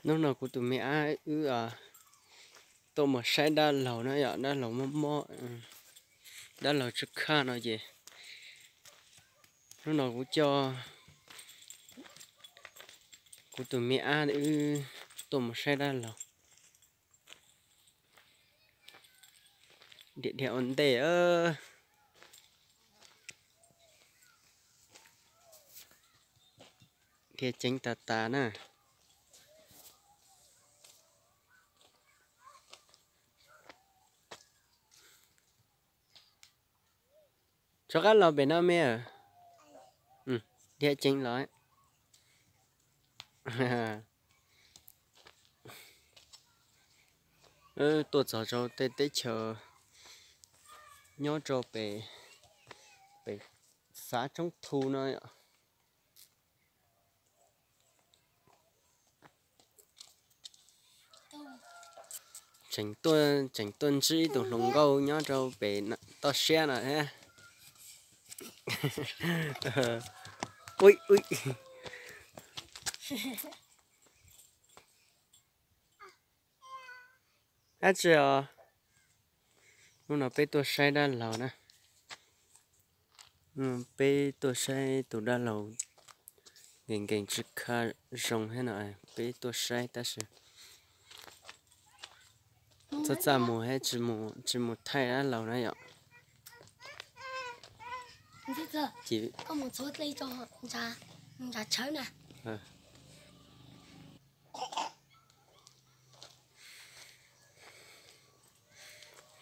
Hnub no kuv tus me ab wb tuaj mus saib dab laug na yom, dab laug mob mob, dab laug tsis khaj no ces hnub no kuv coj kuv tus me ab wb tuaj mus saib dab laug. Dhia dhia ua ntej, dhia ceev tas tas na. Rov qab los pem no me. Dhia ceev los. Tuaj txog rau tej teb chaws nyob rau pem, pem xav Tsoob Thu no. Tseem tuaj, tseem tuaj ntsib tus hluas nkauj nyob rau pem toj siab no thiab. Ui, ui. Dab tsi os? Hnub no peb tuaj saib dab laug na. Peb tuaj saib tus dab laug nkees nkees tsis khaj zoo thiab no, peb tuaj saib tab sis txaj txaj muag thiab tsis mus thaij dab laug na yom. Ces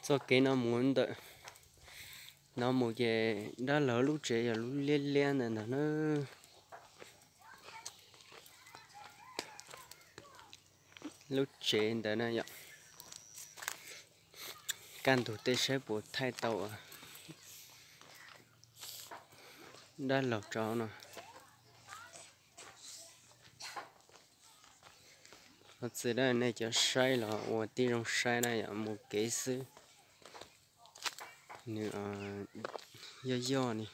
txoj kev no mus ntawm no mus ces dab laug lub tsev yog lub liab liab ntawm ntawd na. Lub tsev ntawd na yom. Kaj ntug tej saib puas thaij tau dab laug rau no. Thov txim na, nej cov saib los ua tib zoo saib na yom, mus kev xwb. Nws yoj yoj ni.